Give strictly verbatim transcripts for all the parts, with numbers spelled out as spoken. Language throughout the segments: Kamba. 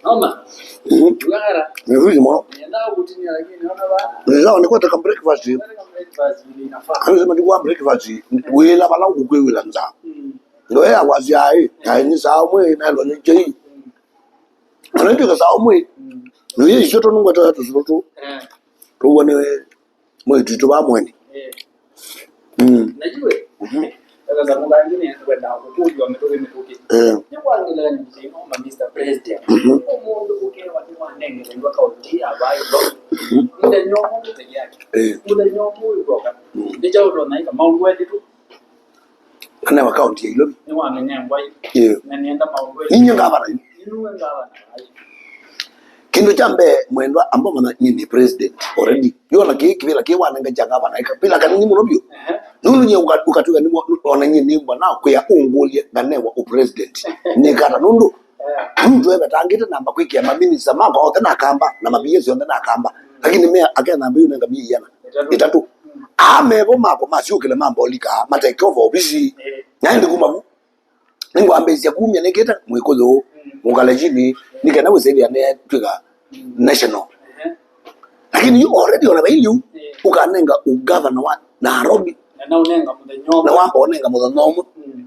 Naona? Mhm. Ngara. Ni vizuri mwa. Nenda kutinia lakini naona ba. Ni sawa, ni kwa taka breakfast. Nataka breakfast vile inafaa. Anasema ni kwa breakfast. Wĩla vala ũkwĩw'ĩla nza. Mm. Ndo ya wazi ai, ai ni sawa mwe na ndo ni chei. Mm. Ana ndio sawa mwe. Mm. Ndio hiyo sio tunungwa tu tu tu. Eh. Tuone mwĩĩtu witũ va mweni. Eh. Mm. Najue. Mhm. Sasa mũndũ angĩ nĩ kwenda kũkũlya mĩtũkĩ mĩtũkĩ. Eh. Nĩ kwangĩlĩla nĩ mũthĩna wa Mister President. Mhm. Kwa mũndũ ũkewa nĩ wanengelwa kaunti ya Bairo. Mhm. Mũthenya ũmwe peke yake. Eh. Mũthenya ũmwe wĩkoka. Mm. Nĩ kyaũ ũtonaika maũndũ elĩ tu. Kana wa kaunti ya Ilovi. Nĩwanenengwa yu. Yeah. Na nĩenda maũndũ. Ninye ngavana yu. Nĩwe ngavana. Kĩndũ kya mbee, mwendwa, amba manya nyie nĩ president already. Yona kĩĩ kĩvĩla kĩĩ wanenga kya ngavana, kavĩla kanini mũno vyũ. Ehe. Nũndũ nyie ũka-, ũkatwĩka nĩ mwa-, ona nyie nĩ mbona kwĩa ũngũlye nganewa ũ president. Nĩ kata nũndũ. Eh. Nũndũ evetangĩte namba kwĩkĩa maminista makwa othe nakamba, na mabiyesi onthe nakamba. Lakini me akena mbiu nenga mia iana. Ĩtatũ. Ĩtatũ. Aa mevo makwa masyũkĩle mambolika, mateke ova ovisi. Eh. Naende kuma vu. Nĩngwambĩĩsya kumya nĩkĩte mwĩkũyũ, mm, mũkale chini, nĩ kana wĩsĩthĩa nĩtwĩka, mm, national. Ehe. Lakini yu already ona vailiu, eh, ũkanenga ũgavana wa Nairobi. Na naũnenga mũthenya ũmwe. Na wamba ũnenga mũthenya ũmwe. Mm.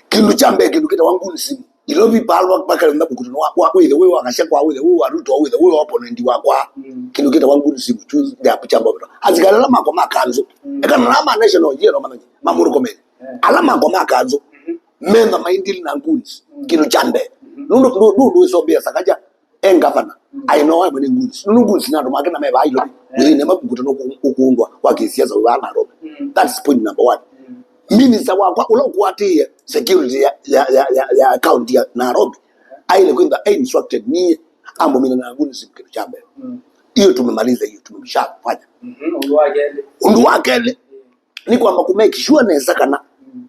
Kĩndũ kya mbee, kĩndũ kĩtawa ngunism. Ilovi palwa vakalenda mkutano wa, wa, wĩthe wĩ wa Gachagua, wĩthe wĩ wa Ruto, wĩthe wĩ wa opponent wakwa. Mm. Kĩndũ kĩtawa ngunism, chu ya kuchamba. Asikali ala makwa ma kanzu. Mm. Eka na ma national, yero mananyi, mamuru komeni. Eh. Ala makwa ma kanzu. Mhm. Metha maindili na goons. Mm. Kĩndũ kya mbee. Mhm. Nũndũ, nũndũ, nũndũ wĩsombea Sakaja. E ngavana. Mm. Aĩ no amwe nĩ goons. Nũndũ goons na andũ make na mevaa Ilovi. Eh. Wĩthĩne mavukutano ũkũndwa kwa kĩsiasa wĩvaa Nairobi. Mm. That's point number one. Mm. Minister wakwa ũla ũkwatĩĩe security ya, ya, ya, ya, ya county ya Nairobi, aĩle kwĩthwa e instructed niye amũmina na goons kĩndũ kya mbee. Mm. Hiyo tumemaliza, hiyo tumeshafanya. Mhm, ũndũ wa kelĩ. Ũndũ wa kelĩ, nĩ kwamba kũ make sure nesa kana, mm,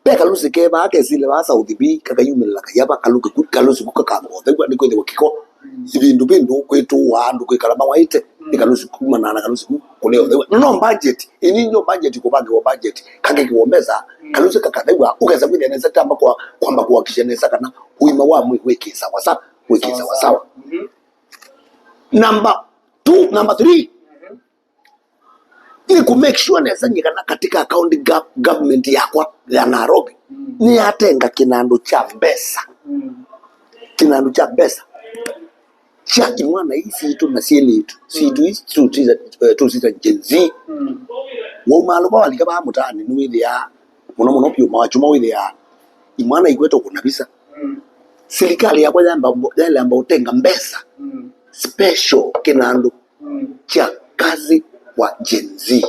ve kalũsi ke vaa kesile vaa South B, kakayumĩlĩla kayava, kalũki ku, kalũsi ku kakamba ũthew'a nĩ kwĩthĩwa kĩko. Mm. Ivĩndũ vĩndũ kwĩtũaa andũ kwĩkala mawaĩte, mm, nĩ kalũsi kumana na kalũsi ku kũlea ũthew'a. No, no budget, ini no budget kũvangĩwa budget, kakĩkĩwa mbesa, mm, kalũsi kakathew'a, ũkesa kwĩthĩa nesa tamba kwa, kwamba kũhakikisha nesa kana ũima wa mwĩĩ wĩkĩsa wasa, wĩkĩsa wasawa. Mhm. Number two, number three, mhm, nĩ kũ make sure nesa nyie kana katika county gov-, government yakwa ya Nairobi, mm, nĩyatenga kĩnandũ kya mbesa. Mm. Kĩnandũ kya mbesa kya imwana ii sitũ na syĩlĩtu sitũ ii tũsita, eh, tũsita Gen Z. Mm. Waumaalũva walika vaa mũtaanĩ nĩwĩthĩaa mũno mũno vyũ mawachuma wĩthĩaa imwana ikwete ũkũna visa. Mm. Silikalĩ yakwa yamba, yalamba ũtenga mbesa, mm, special kĩnandũ, mm, kya kazi wa Gen Z. Eh.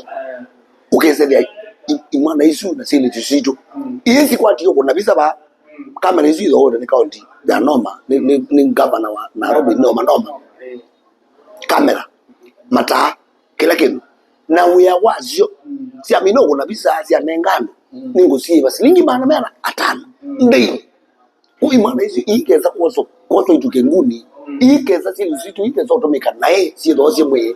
Ũkesethĩa i-, imwana isu na syĩlĩtu sitũ, mm, ii sikwatie ũkũna visa vaa. Mm. Kamera isu ithoothe nĩ kaunti ya Noma, nĩ, nĩ, nĩ ngavana wa Nairobi, Noma, Noma. Eh. Kamera, mataa, kĩla kĩndũ. Na wĩa wasyo, mm, syamina ũkũna visa, syanenga andũ, mm, nĩngũsiĩva silingi maana meana atano, mm, daily. Kũ imwana isu iikesa kwoswa, kwoswa ituke nguni, mm, iikesa syĩlĩtu sitũ, iikesa ũtũmĩka naĩ syĩthoo syĩ mwĩĩ,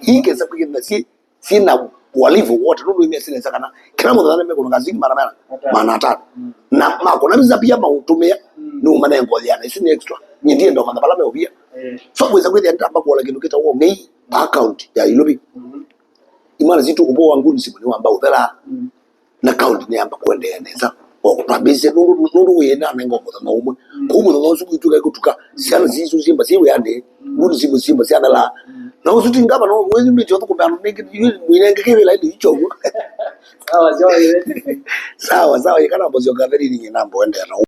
iikesa kwĩkĩthĩwa syĩ, syĩ na uhalifu wote, nũndũ imesĩ nesa kana kĩla mũthenya nĩmekũnenga silingi maana meana, maana atano. Mm. Na makũna visa pia maũtũmĩa, mm, nĩũmanenga ũyana, isu nĩ extra. Nyie ndienda ũmanya vala meũvia. Eh. So kwĩsa kwĩthĩa nĩtamba kũola kĩndũ kĩtawa ũng'ei account ya Ilovi. Mhm. Imwana sitũ ũvoo wa nguni simũ nĩwamba ũthela. Mm. Na county nĩyamba kũendeea nesa. O twambĩĩsye nũndũ, nũndũ wĩĩ nanenga mũthenya ũmwe. Mm. Kũu mũthenya ũsu kwitũ kaikũtuka, syana sitũ syĩmba syĩ wĩanĩ, mm, nguni simũ syĩmba syathelaa. Mm. Na ũsu ti ngavana, wĩyumĩtye ũthũkũme andũ nĩngĩ, yu mwĩnenge kĩvĩla ĩndĩ icho ũguo. Sawa, sawa, ĩwe. Sawa, sawa, ĩkana mbosyo ngathelini nyina mboendea na